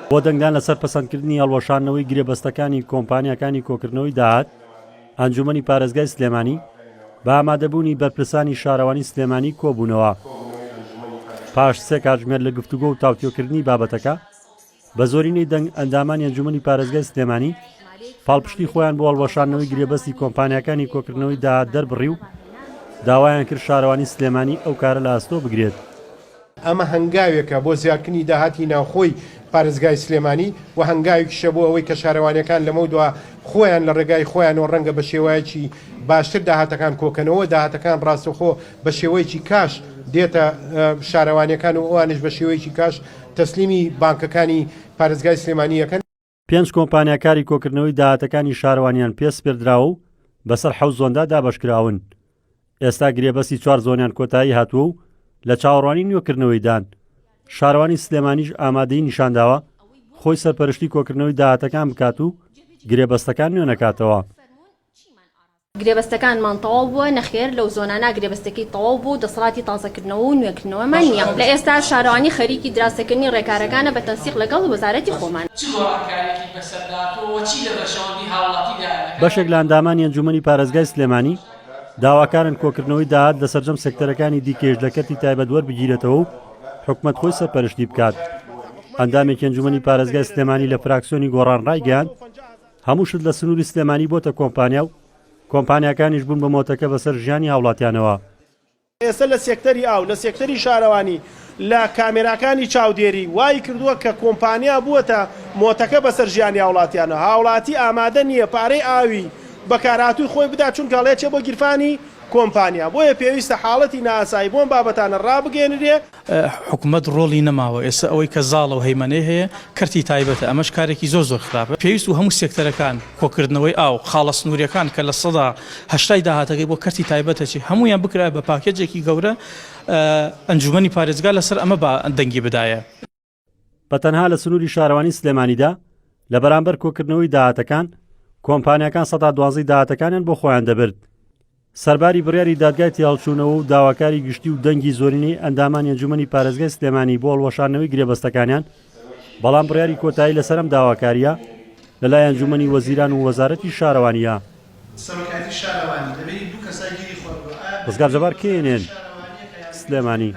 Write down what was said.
بۆ دەنگدان لەسەر پەسەندکردنی هەڵوەشاندنەوەی گرێبەستەکانی کۆمپانیاکانی کۆکردنەوەی داهات، ئەنجوومەنی پارێزگای سلێمانی بە ئامادەبوونی بەرپرسانی شارەوانی سلێمانی کۆبوونەوە. پاش سێ کاتژمێر لە گفتوگۆ و تاوتوێکردنی بابەتەکە، بە زۆرینەی دەنگ ئەندامانی ئەنجوومەنی پارێزگای سلێمانی پاڵپشتی خۆیان بۆ هەڵوەشاندنەوەی گرێبەستی کۆمپانیاکانی کۆکردنەوەی داهات دەربڕی و داوایان کرد شارەوانی سلێمانی ئەو کارە لە ئەستۆ بگرێت. ئەمە هەنگاوێکە بۆ زیادکردنی داهاتی ناوخۆی پارێزگای سلێمانی و هەنگاوێکیشە بۆ ئەوەی کە شارەوانییەکان لەمەودوا خۆیان لە ڕێگای خۆیانەوە ڕەنگە بە شێوایەکی باشتر داهاتەکان کۆکەنەوە، داهاتەکان ڕاستەوخۆ بە شێوەیەکی کاش دێتە شارەوانییەکان و ئەوانیش بە شێوەیەکی کاش تەسلیمی بانکەکانی پارێزگای سلێمانی ئەکەن. پێنج کۆمپانیا کاری کۆکردنەوەی داهاتەکانی شارەوانیان پێ سپێردراوە و بەسەر حەوت زۆندا دابەشکراون. ئێستا گرێبەستی چوار زۆنیان کۆتایی هاتووە و لە چاوەڕوانی نوێکردنەوەیدان. شارەوانی سلێمانیش ئامادەیی نیشانداوە خۆی سەرپەرشتی کۆکردنەوەی داهاتەکان بکات و گرێبەستەکان نوێنەکاتەوە. گرێبەستەکانمان تەواو بووە؟ نەخێر، لەو زۆنانە گرێبەستەکەی تەواو بووە و دەسەڵاتی تازەکردنەوە و نوێکردنەوەمان نییە. لە ئێستا شارەوانی خەریکی دراسەکردنی ڕێکارەکانە بە تەنسیق لەگەڵ وەزارەتی خۆمان. چ گۆڕانکاریەکی بەسەردا هاتووە و چی لە بەرژەوەندی هاوڵاتیدایە لە بەشێک لە ئەندامانی ئەنجوومەنی پارێزگای سلێمانی داواکارن کۆکردنەوەی داهات لە سەرجەم سێکتەرەکانی دیکەیش لە کەرتی تایبەت وەربگیرێتەوە و حکومەت خۆی سەرپەرشتی بکات. ئەندامێکی ئەنجوومەنی پارێزگای سلێمانی لە فراکسیۆنی گۆڕان ڕایگەیاند، هەموو شت لە سنووری سلێمانی بۆتە کۆمپانیا و کۆمپانیاکانیش بوون بە مۆتەکە بەسەر ژیانی هاوڵاتیانەوە. ئێستا لە سێکتەری ئاو، لە سێکتەری شارەوانی، لە کامێراکانی چاودێری، وای کردووە کە کۆمپانیا بووەتە مۆتەکە بەسەر ژیانی هاوڵاتیانەوە. هاوڵاتی ئامادە نییە پارەی ئاوی بەکارهاتووی خۆی بدات چونکە ئەڵێ چێ بۆ گیرفانی کۆمپانیا. بۆیە پێویستە حاڵەتی نائاسایی بۆ ئەم بابەتانە ڕابگەیەنرێ. حکومەت ڕۆڵی نەماوە ئێستا ئەوەی کە زاڵە و هەیمەنەی هەیە کەرتی تایبەتە ئەمەش کارێکی زۆر زۆر خراپە پێویست بوو هەموو سێکتەرەکان کۆکردنەوەی ئاو خاڵە سنووریەکان کە 80% داهاتەکەی بۆ کەرتی تایبەتە چی هەموویان بکرایە بە پاکێجێکی گەورە ئەنجومەنی پارێزگا لەسەر ئەمە با دەنگی بدایە. بە تەنها لە سنووری شارەوانی سلێمانیدا لە بەرامبەر کۆکردنەوەی داهاتەکان کۆمپانیاکان سەدا دوازدەی داهاتەکانیان بۆ خۆیان دەبرد سەرباری بڕیاری دادگای تێهەڵچوونەوە و داواکاری گشتی و دەنگی زۆرینەی ئەندامانی ئەنجومەنی پارێزگای سلێمانی بۆ هەڵوەشاندنەوەی گرێبەستەکانیان بەڵام بڕیاری کۆتایی لەسەر ئەم داواکارییە لەلای ئەنجومەنی وەزیران و وەزارەتی شارەوانییە. ڕزگار جەبار، KNN، سلێمانی.